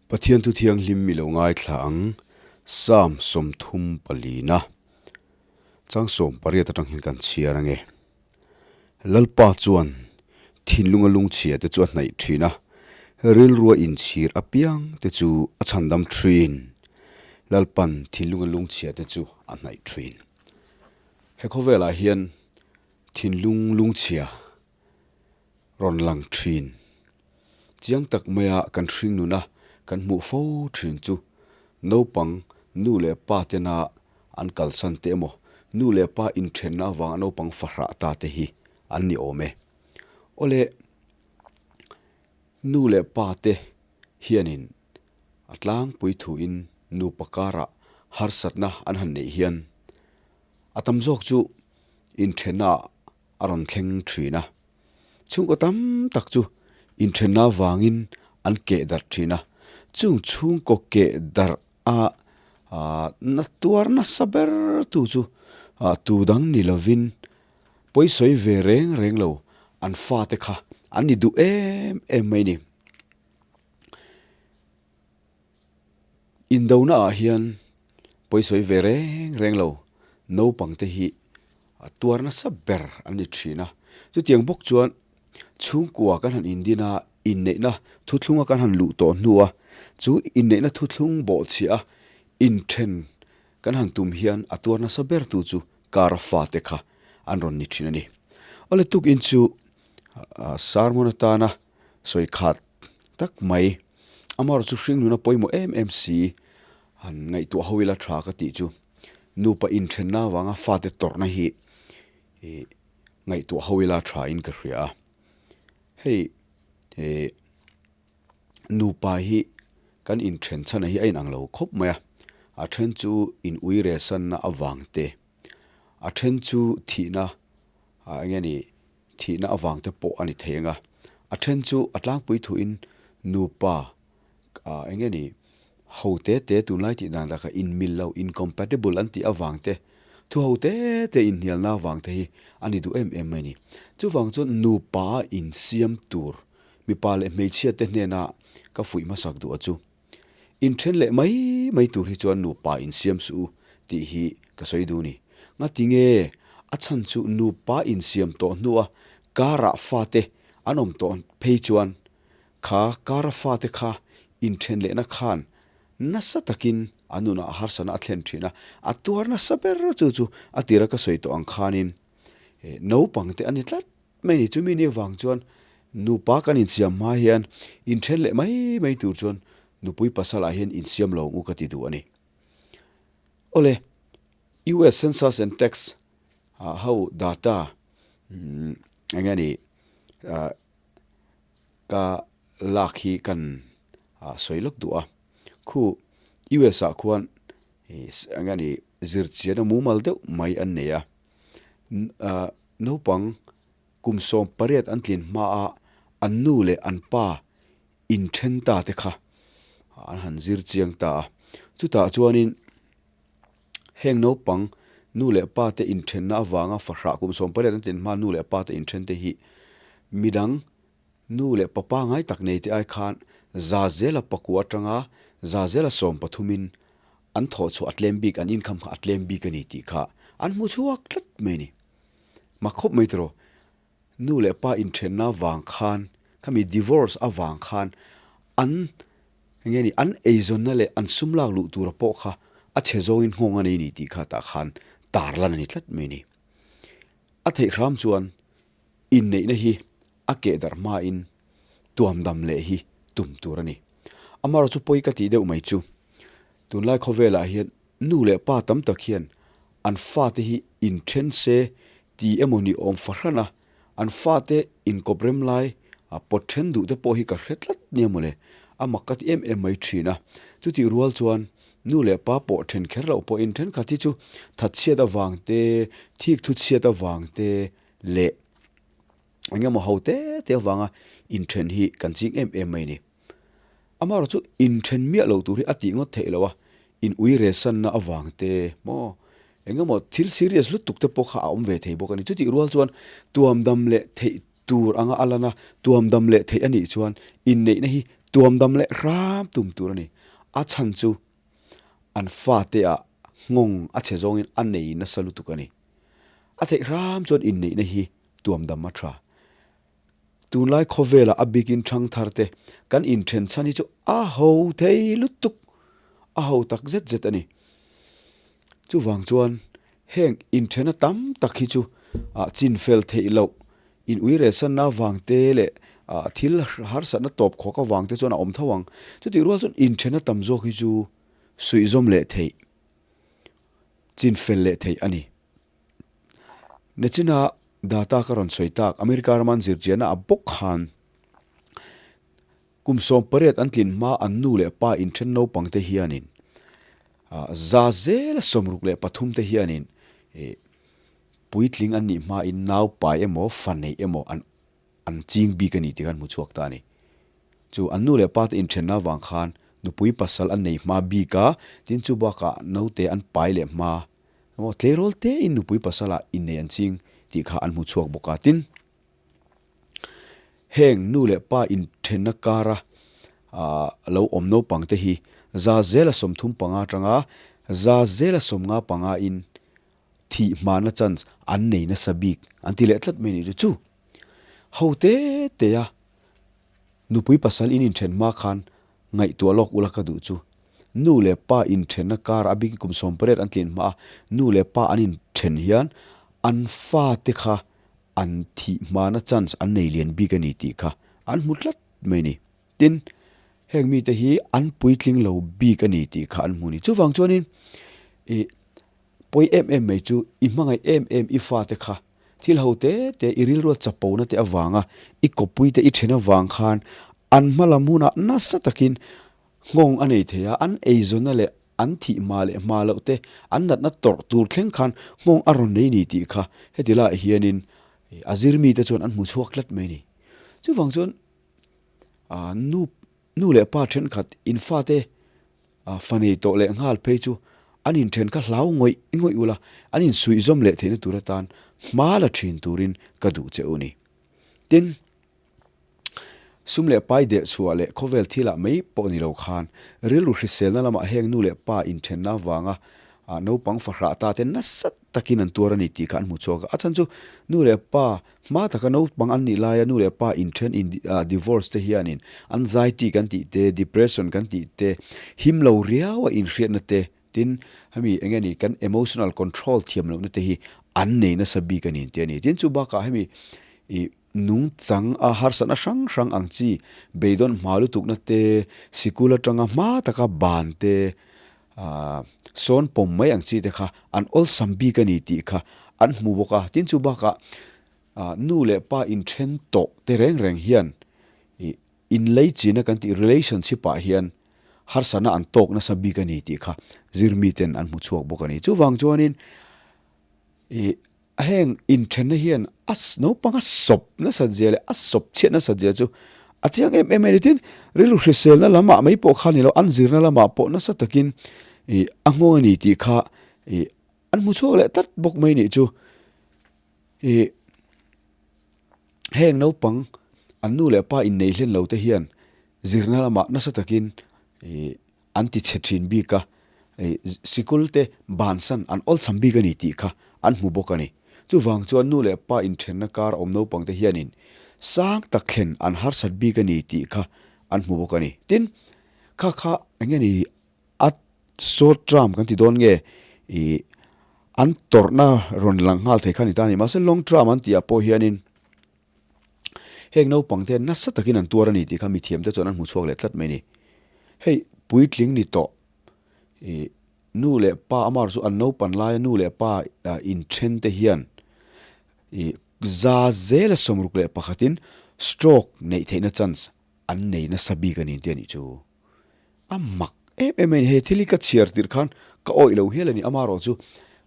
Pathian thu thianghlim i lo ngaithla ang, Psalm 34 chang 18 atang hian kan chhiar ange. Lalpa chuan thinlunga lungchhia te chu a hnaih thin a, rilrua inchhir apiang te chu a chhandam thin. Lalpan thinlunga lungchhia te chu a hnaih thin. He khawvelah hian thinlung lungchhia rawn lang thin. Chiang tak maia kan hring nuna kan hmuh fo thin chu naupang nu leh pa tena an kalsan te emaw nu leh pa inthenna avanga naupang fahrah ta te hi an ni awm e. Awle, nu leh pa te hianin a tlangpui thuin nupa karah harsatna an han neih hian a tam zawk chu inthenna ah a rawn thleng thin a. Chhungkaw tam tak chu inthenna avangin an keh darh thin a, chung chhungkaw keh darh a na tuar nasa ber tu chu tu dang ni lovin pawisawi ve reng reng lo an fate kha an ni duh em em mai ni. Indona ah hian pawisawi ve reng reng lo naupang te hi a tuar nasa ber an ni thin a. Chutiang bawk chuan chhungkua kan han indin a, inneihna thuthlunga kan han luh tawh hnu a, chu inneihna thuthlung bawhchhiah a inthen kan han tum hian a tuar nasa ber tu chu kara fate kha an rawn ni thin a ni. Awle tukin chu sermon atana sawi khat tak mai amaherawhchu chu hringnuna pawimawh em em si han ngaihtuah ho ila tha ka tih chu. Nupa inthenna avanga fate tawrhna hi ih ngaihtuah ho ila tha in ka hria a. Hei ih nupa hi kan inthen chhan hi a inang lo khawp mai a. A then chu in ui reh sanna avang te, a then chu thihna ah eng nge ni thihna avang te pawh a ni thei ang a. A then chu a tlangpui thuin nupa ah eng nge ni ho te te tunlai tih dan lakah inmil lo, incompatible an tih avang te, thu ho te te inhnialna avang te hi a ni duh em em mai a ni. Chuvang chuan nupa insiam tur mipa leh hmeichhia te hnena ka fuih hmasak duh a chu inthen leh mai mai tur hi chuan nupa insiam suh u tih hi ka sawi duh a ni. Ngatinge a chhan chu nupa insiam tawh hnua karah fate an awm tawh phei chuan Kha kara fate kha inthen lehna khan nasa takin a nunah harsana a thlen thin a, a tuar nasa ber chu chu a tira ka sawi tawh ang khanin naupang te a ni tlat mai a ni. Chumi ni avang chuan nupa kan insiam hma hian inthen leh mai mai tur chuan nupui pasalah hian insiam lo ang u ka ti duh a ni. Awle, US Census and Tax ho data eng nge ni Ka lak hi kan sawi lawk duh a, khu US ah khuan eng nge ni zirchian a mumal deuh mai an nei a, naupang kum 18 an tlin hma a an nu leh an pa inthen ta te kha an han zir chiang ta a, chutah chuanin heng naupang nu leh pa te inthenna avanga fahrah kum 18 an tlin hma nu leh pa te inthen te hi midang Nu leh pa pangai tak nei te ai khan za zela pakua atanga za zela sawmpathumin an thawh chhuah a tlem bik, an income kha a tlem bik a ni tih kha an hmu chhuak tlat mai a ni. Mak khawp mai tiraw, nu leh pa inthenna vang khan, khami divorce avang khan an enge ni an eizawnna leh an sum lak luh tura pawh kha a chhe zawngin nghawng a nei ni tih kha tah khan tarlan a ni tlat mai a ni. A theih hram chuan Inneihna hi a keh darh hmain tuam dam leh hi tum tur a ni. Amaherawhchu chu pawi ka tih deuh mai chu, tunlai khawvelah hian nu leh pa tam tak hian an fate hi inthen se ti emaw ni awm fahran a, an fate inkawp rem lai pawt then duh te pawh hi ka hre tlat nia mawle, a mak ka ti em em mai thin a. Chutih rual chuan nu leh pa pawh then kher loh pawhin thenkhat hi chu thatchhiat avang te, thik thuchhiat avang te, leh eng emaw ho te te avanga inthen hi kan ching em em mai a ni. Amaherawh chu inthen miah lo tur hi a tih ngawt theih loh a, in ui re sanna avang te maw eng emaw thil serious lutuk te pawh kha a awm ve thei bawk a ni. Chutih rual chuan tuam dam leh theih tur anga a lan a, tuam dam leh theih a nih chuan inneihna hi Tuamdam leh hram tum tur a ni. A chhan chu an fate ah nghawng a chhe zawngin a nei nasa lutuk a ni. A theih hram chuan inneihna hi tuamdam a tha. Tunlai khawvela a bikin thangthar te kan inthen chhan hi chu a ho thei lutuk, a ho tak zet zet a ni. Chuvang chuan heng inthena tam tak hi chu chinfel theih loh, in uiresanna avang te leh thil harsatna tawp khawk avang te chuan a awm tho ang. Chutih rual chuan inthena tam zawk hi chu suihzawm leh theih, chinfel leh theih a ni. Nachina data ka rawn sawi tak, America rama an zirchiahna a bawk khan kum 18 an tlin hma an nu leh pa inthen naupang te hianin za zela 63 te hianin puitling an nih hmain nau pai emaw fa neih emaw an an ching bik a ni tih khan hmu chhuak ta a ni. Chu an nu leh pa te inthenna avang khan nupui pasal an nei hma bik a, tin chu bakah naute an pai leh hma emaw tleirawl tein nupui pasala innei an ching tih kha an hmu chhuak bawk a. Tin, heng nu leh pa inthenna kara lo awm naupang te hi 35% atanga 55% in thih hmana chance an nei nasa bik an ti leh tlat mai a nih chu. Chu ho te te a nupui pasal in inthen hma khan ngaihtuah lawk ula ka duh chu. Nu leh pa inthenna kar a bik kum 18 an tlin hma a nu leh pa an inthen hian an fa te kha an thih hmana chance an nei lian bik a ni tih kha an hmu tlat mai a ni. Tin, heng mite hi an puitling lo bik a ni tih kha an hmu a ni. Chuvang chuanin i pawi em em mai chu i hmangaih em em i fate kha thil ho te te i rilrua chapona te avanga i kawppui te i then avang khan an hma lam hunah nasa takin nghawng a nei thei a, an eizawnna leh an thih hma leh hma loh te an natna tawrh tur thleng khan nghawng a rawn nei ni tih kha heti laiah hianin a zir mite chuan an hmu chhuak tlat mai a ni. Chuvang chuan nu nu leh pa thenkhat in fate fa nei tawh leh nghal phei chu an inthen kha hlau ngawih ngawih ula, an insuihzawm leh theihna tur atan hma la thin turin ka duh che u ni. Tin, sum leh pai deh chhuah leh khawvel thilah mai pawh ni lo khan rilru hriselna lamah heng nu leh pa inthenna avanga naupang fahrah ta te nasa takin an tuar a ni tih kha an hmu chhuak a. A chhan chu nu leh pa hma taka naupang an nih laia nu leh pa inthen in divorce te hianin anxiety kan tih te, depression kan tih te, him lo riau a inhriatna te, tin hemi eng nge ni kan emotional control thiam lohna te hi an nei nasa bik a ni an ti a ni. Tin chu bakah hemi ih nungchang a harsatna hrang hrang ang chi beidawn hma lutukna te, sikul atanga hma taka ban te, Aaa, sawn pawm mai ang chi te kha an awlsam bik a ni tih kha an hmu bawk a. Tin chu bakah aaa nu leh pa inthen tawh te reng reng hian ih inlei china kan tih relationship ah hian harsatna an tawk nasa bik a ni tih kha zirmi ten an hmu chhuak bawk a ni. Chuvang chuanin ih Heng inthenna hian a naupang a sawp nasat zia leh a sawp chhiat nasat zia chu a chiang em em a ni. Tin, rilru hriselna lamah mai pawh kha ni lo, an zirna lamah pawh nasa takin ih a nghawng a ni tih kha ih an hmu chhuak leh tlat bawk mai nih chu. Ih heng naupang an nu leh pa innei hlen lo te hian zirna lamah nasa takin ih an ti chhe thin bik a, sikul te bansan an awlsam bik a ni tih kha an hmu bawk a ni. Chuvang chuan nu leh pa inthenna kar awm naupang te hianin sang tak thlen an harsat bik a ni tih kha an hmu bawk a ni. Tin, kha kha eng nge ni a short term kan ti dawn nge ih an tawrhna rawn lang nghal thei kha a ni ta a ni. Mahse long term an tih ah pawh hianin Heng naupang te nasa takin an tuar a ni tih kha mithiam te chuan an hmu chhuak leh tlat mai a ni. Hei puitling ni tawh ih nu leh pa amar chu an naupan laia nu leh pa inthen te hian ih 61% in stroke neih theihna chance an nei nasa bik a ni tih a nih chu. A mak em em a ni. He thil hi ka chhiar tirh khan ka awih lo hial a ni. Amaherawh chu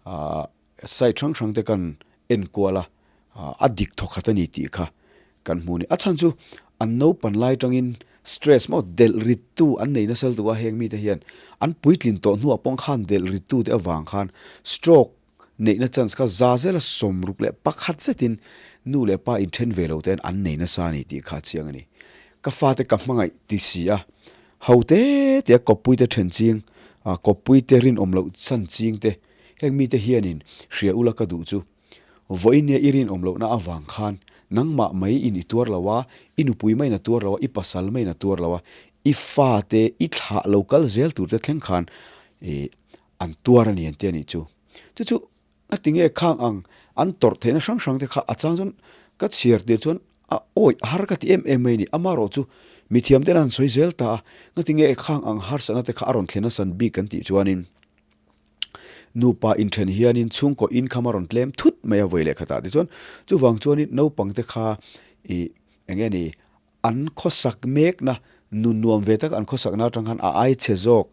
ah Site hrang hrang te kan enkual a, a dik thawkhat a ni tih kha kan hmu a ni. A chhan chu an naupan lai tangin stress maw delh rittu an nei nasa lutuk a, heng mite hian an puitlin tawh hnuah pawh khan delh rittu te avang khan stroke neihna chance kha 61% zetin nu leh pa inthen ve lo ten an nei nasa a ni tih kha a chiang a ni. Ka fate ka hmangaih ti si a, ho te te a kawppui te then ching, kawppui te rinawm loh chan ching te, heng mite hianin hria ula ka duh chu. Vawiin nia i rinawm lohna avang khan nangmah mai in i tuar lo a, i nupui maiin a tuar lo a, i pasal maiin a tuar lo a, i fate i thlah lo kal zel tur te thleng khan an tuar a ni an ti a nih chu. Chu chu A ti nge khang ang an tawrh theihna hrang hrang te kha a chang chuan ka chhiar tir chuan a awi a har ka ti em em mai a ni. Amaherawh chu mithiam ten an sawi zel ta a, nga ti nge khang ang harsatna te kha a rawn thlen asan bik kan tih chuanin nupa inthen hianin chhungkaw income a rawn tlem thut mai a vawi leh khatah tichuan chuvang chuanin naupang te kha ih eng nge ni an khawsak mekna nun nuam ve tak an khawsakna atang khan a ai chhe zawk,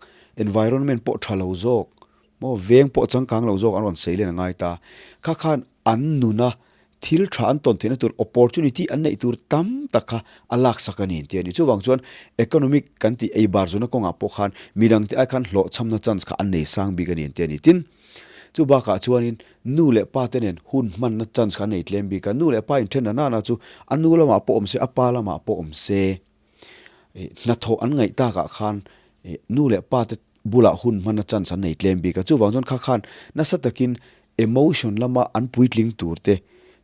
environment pawh tha lo zawk, maw veng pawh changkang lo zawk an rawn sei len a ngai ta. Kha khan an nuna thil tha an tawn theihna tur opportunity an neih tur tam tak kha a laksak a ni an ti a ni. Chuvang chuan economic kan tih ei bar zuna kawngah pawh khan midangte ai khan hlawhchhamna chance kha an nei sang bik a ni an ti a ni. Tin, Chu bakah chuanin nu leh pa te nen hun hmanna chance kha an nei tlem bik a, nu leh pa inthen na nana chu a nu lamah pawh awm se, a pa lamah pawh awm se, hnathawh an ngaih takah khan nu leh pa te bulah hun hmanna chance an nei tlem bik a, chuvang chuan kha khan nasa takin emotion lama an puitling tur te,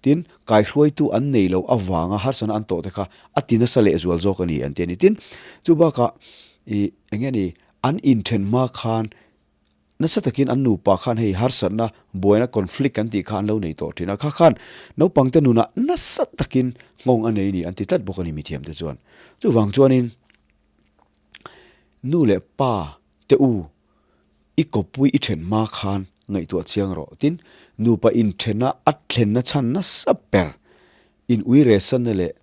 tin kaihruaitu an nei loh avanga harsatna an tawh te kha a ti nasa lehzual zawk a ni an ti a ni. Tin, chu bakah ih eng nge ni an inthen hma khan Nasa takin an nupa khan hei harsatna, buaina, conflict kan tih kha an lo nei tawh thin a, kha khan naupangte nunah nasa takin nghawng a nei ni an ti tlat bawk a ni mithiamte chuan. Chuvang chuanin nu leh pa te u i kawppui i then hma khan ngaihtuah chiang rawh. Tin, nupa inthena a thlenna chhan nasa ber in uiresanna leh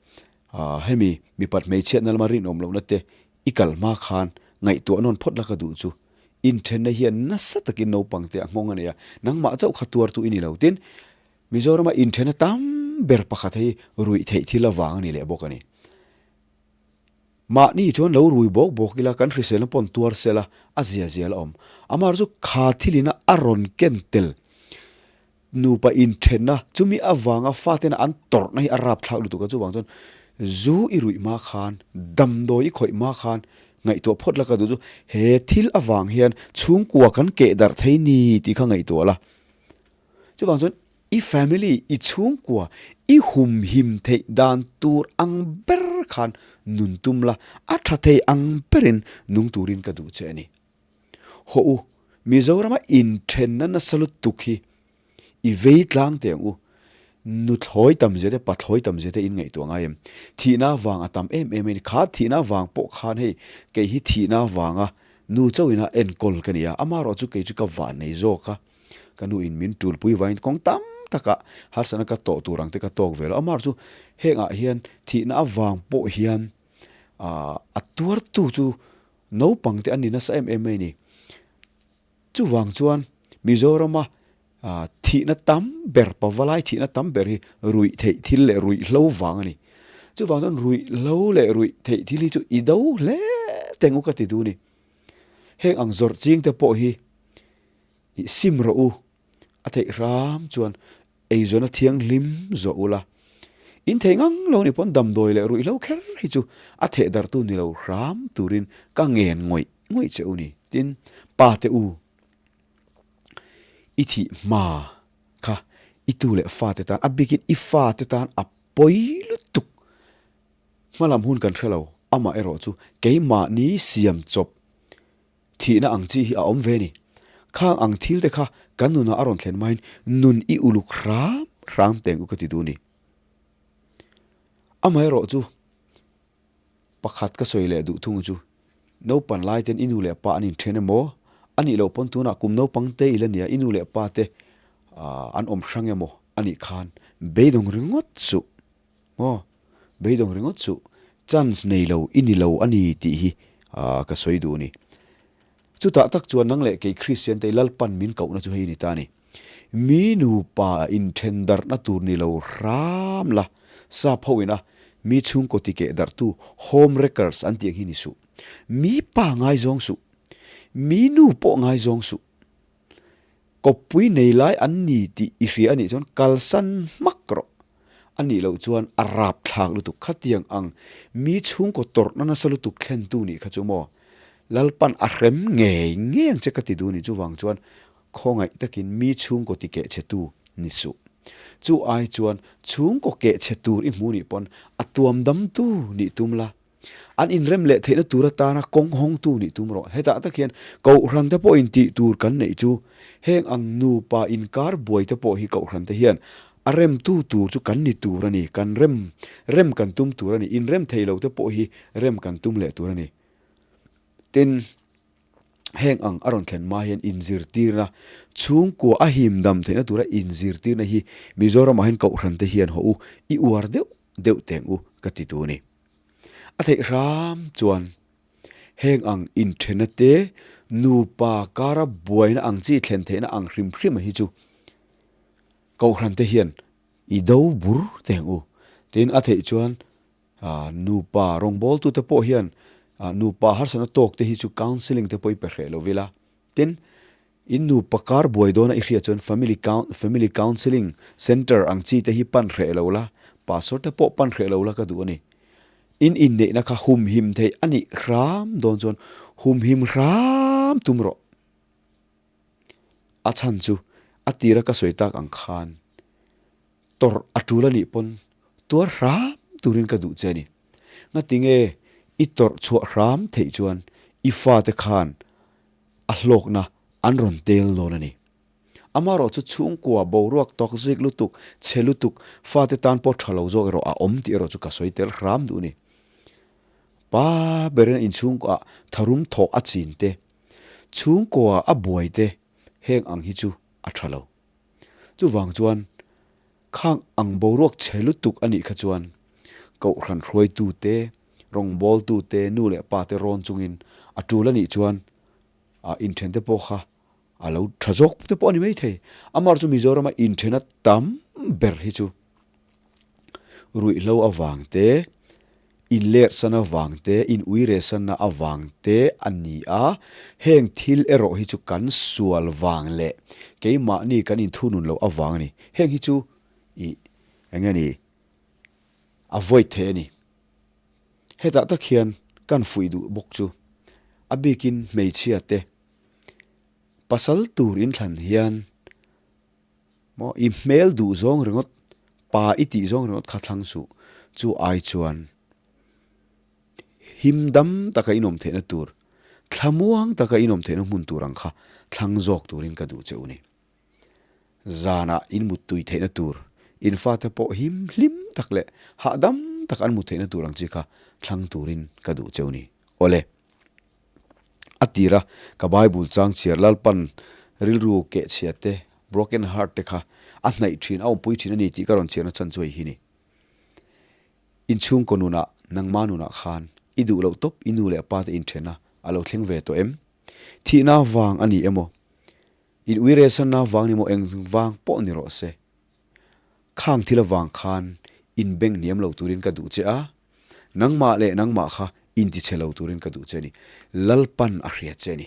hemi mipat hmeichhiatna lama rinawm lohna te I kal hma khan ngaihtuah nawn phawt la ka duh chu. Inthenna hian nasa takin naupang te a nghawng a nei a, nangmah chauh kha tuartu i ni lo. Tin, Mizorama inthenna tam ber pakhat hi ruih theih thil avang a ni leh bawk a ni. Mahni chuan lo rui bawk bawk ila kan hriselna pawn tuar sela a zia zia la awm. Amar chu kha thilina a rawn ken tel. Nupa inthenna, chumi avanga fatena an tawrhna hi a rapthlak lutuk a, chuvang chuan zu i ruih hma khan, damdawi i khawih hma khan ngaihtuah phawt la ka duh chu he thil avang hian chhungkua kan keh darh thei ni tih kha ngaihtuah la. Chuvang chuan i family, i chhungkua i humhim theih dan tur ang ber khan nun tum la, a tha thei ang berin nung turin ka duh che a ni. Hawh u, Mizorama inthenna nasa lutuk hi i vei tlang teh ang u. Nuthlawi tam zia te, pathlawi tam zia te in ngaihtuah ngai em? Thihna vang a tam em em a ni. Kha thihna vang pawh khan hei kei hi thihna vanga nu chauhin a enkawl ka ni a, amaherawh chu kei chu ka vannei zawk a, ka nu in min tulpui vangin kawng tam takah harsatna ka tawh tur ang te ka tawk ve lo. Amaherawh chu hengah hian thihna avang pawh hian a tuartu chu Naupang te an ni nasa em em mai ni. Chuvang chuan Mizorama thihna tam ber, pavalai thihna tam ber hi ruih theih thil leh ruihhlo vang a ni. Chuvang chuan ruihhlo leh ruih theih thil hi chu i do hle teng u ka ti duh a ni. Heng ang zawrh ching te pawh hi i sim rawh u, a theih hram chuan Eizawn a thianghlim zawh ula. In thei ngang lo ni pawn damdawi leh ruihhlo kher hi chu a theh darhtu ni lo hram turin ka ngen ngawih ngawih che u ni. Tin, pa te u, i thih hma kha i tu leh fate tan, a bikin i fate tan a pawi lutuk. Hmalam hun kan hre lo, amah erawh chu keimahni siam chawp Thihna ang chi hi a awm ve ni. Khang ang thil te kha kan nunah a rawn thlen hmain nun i uluk hram hram teng u ka ti duh ni. Amaherawh chu pakhat ka sawi leh duh thung chu naupan lai ten i nu leh pa an inthen emaw a nih loh pawn tunah kum naupang te i la nia i nu leh pa te an awm hrang emaw a nih khan beidawng ringawt suh. Maw? Beidawng ringawt suh, chance nei lo i ni lo a ni tih hi ka sawi duh a ni. Chutah tak chuan nang leh kei Kristian te Lalpan min kohna chu hei a ni ta a ni. Mi nupa inthen darhna tur ni lo hram la, sap ho ina mi chhungkaw tikeh darhtu home wreckers an tih ang hi ni suh. Mi pa ngaizawng suh. Mi nu pawh ngaizawng suh. Kawppui nei lai an ni tih i hria a nih chuan kalsan hmak rawh. A nih loh chuan a rapthlak lutuk khatiang ang mi chhungkaw tawrhna nasa lutuk thlentu nih kha chu maw Lalpan a hrem ngei ngei ang che ka ti duh ni chuvang chuan khawngaih takin mi chhungkaw ti keh chhe tu ni suh. Chu ai chuan chhungkaw keh chhe tur i hmu nih pawn a tuam dam tu nih tum la. An inrem leh theihna tur atana kawng hawngtu nih tum rawh. Hetah tak hian Kohhran te pawhin tih tur kan neih chu heng ang nupa inkar buai te pawh hi Kohhran te hian a remtu tur chu kan ni tur a ni, kan rem rem kan tum tur a ni, inrem thei lo te pawh hi rem kan tum leh tur a ni. Tin, heng ang a rawn thlen hma hian inzirtirna, chhungkua a him dam theihna tura inzirtirna hi Mizoramah hian Kohhran te hian haw u, i uar deuh deuh teng u ka ti tu a ni. A theih hram chuan heng ang inthena te nupa kara buaina ang chi thlen theihna ang hrim hrim hi chu Kohhran te hian i do bur teh ang u. Tin, a theih chuan nupa rawngbawltu te pawh hian nupa harsatna tawk te hi chu counselling te pawh i pe hreh lo ila. Tin, in nupa kar buai dawna i hriat chuan family family counselling centre ang chi te hi pan hreh lo la, pastor te pawh pan hreh lo la ka duh a ni. In inneihna kha humhim theih a nih hram dawn chuan humhim hram tum rawh. A chhan chu a tira ka sawi tak ang khan tawrh a tul a nih pawn tuar hram turin ka duh che a ni. Ngatinge i tawrh chhuah hram theih chuan i fate khan a hlawkna an rawn tel dawn a ni. Amaherawh chu chhungkua boruak tawk zik lutuk, chhe lutuk, fate tan pawh tha lo zawk erawh a awm tih erawh chu ka sawi tel hram duh a ni. Pa berin inchhungkuaah tharum thawh a chin te, chhungkua a buai te heng ang hi chu a tha lo. Chuvang chuan khang ang boruak chhe lutuk a nih kha chuan Kohhran hruaitute, rawngbawltute, nu leh pate rawn chungin a tul a nih chuan inthente pawh kha a lo tha zawk te pawh a ni maithei. Amaherawhchu Mizorama inthena tam ber hi chu ruihhlo avang te, inlerhsan avang te, inuiresanna avang te a ni a, heng thil erawh hi chu kan sual vang leh keimahni kan inthunun loh avang a ni. Heng hi chu ih eng nge ni a void thei a ni. Hetah tak hian kan fuih duh bawk chu a bikin hmeichhia te pasal tur inthlan hian maw i hmel duh zawng ringawt pa i tih zawng ringawt kha thlang suh chu ai chuan him dam taka inawm theihna tur thlamuang taka inawm theihna hmun tur ang kha thlang zawk turin ka duh che u ni. Zanah in mut tui theihna tur, in fate pawh him hlim tak leh hahdam tak an mut theihna tur ang chi kha thlang turin ka duh cheu ni. Awle. A tira ka Bible chang chhiar Lalpan rilru kehchhia te, broken heart te kha a hnaih thin, a awmpui thin a ni tih ka rawn chhiarna chhan chu hei hi ni. Inchhungkaw nunah, nangma nunah khan i duh loh tawp i nu leh pa te inthen a, a lo thleng ve tawh em? Thihna vang a ni emaw? In ui resanna vang ni maw eng vang pawh ni rawh se. Khang thil avang khan in beng hniam lo turin ka duh che a, nangmah leh nangmah kha in ti chhe lo turin ka duh che a ni. Lalpan a hria che a ni.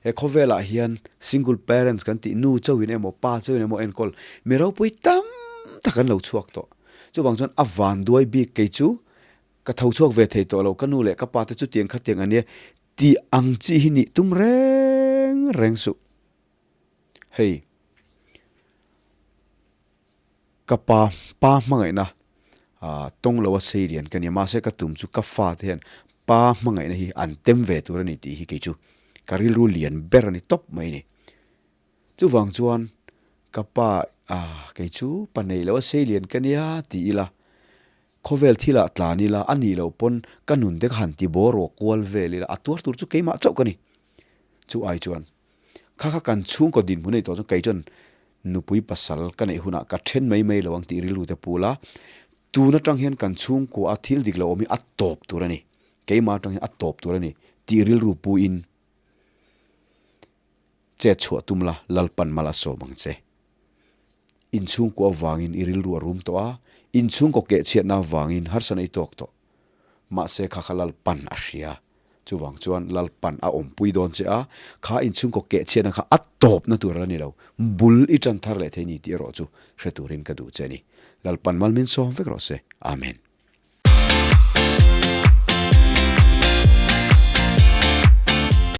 He khawvelah hian single parents kan tih nu chauhin emaw pa chauhin emaw enkawl mi ropui tam tak an lo chhuak tawh. Chuvang chuan a vanduai bik kei chu ka tho chhuak ve thei tawh lo, ka nu leh ka pa te chutiang khatiang a nia Tih ang chi hi nih tum reng reng suh. Hei, ka pa pa hmangaihna tawng lo a sei lian ka nia, mahse ka tum chu ka fate hian pa hmangaihna hi an tem ve tur a ni tih hi kei chu ka rilru lian ber a ni tawp mai a ni. Chuvang chuan ka pa kei chu pa nei lo a sei lian ka nia ti ila, Khawvel thilah tlan ila, a nih loh pawn ka nun te ka han ti bawr rawh kual vel ila, a tuar tur chu keimah chauh ka ni. Chu ai chuan, kha kha kan chhungkaw dinhmun a ni tawh chuan kei chuan nupui pasal ka neih hunah ka then mai mai lo ang tih rilru te pu la, tun atang hian kan chhungkua a thil dik lo awm hi a tawp tur a ni, keimah atang hian a tawp tur a ni tih rilru pu in Chet chhuah tum la, Lalpan mal a sawm ang che. Inchhungkua avangin i rilru a rum tawh a, inchhungkaw kehchhiatna avangin harsana i tawk tawh. Mahse kha kha Lalpan a hria. Chuvang chuan Lalpan a awmpui dawn che a, kha inchhungkaw kehchhiatna kha a tawpna tur a la ni lo. Bul i tan thar leh thei ni tih erawh chu hre turin ka duh che a ni. Lalpan mal min sawm vek rawh se. Amen.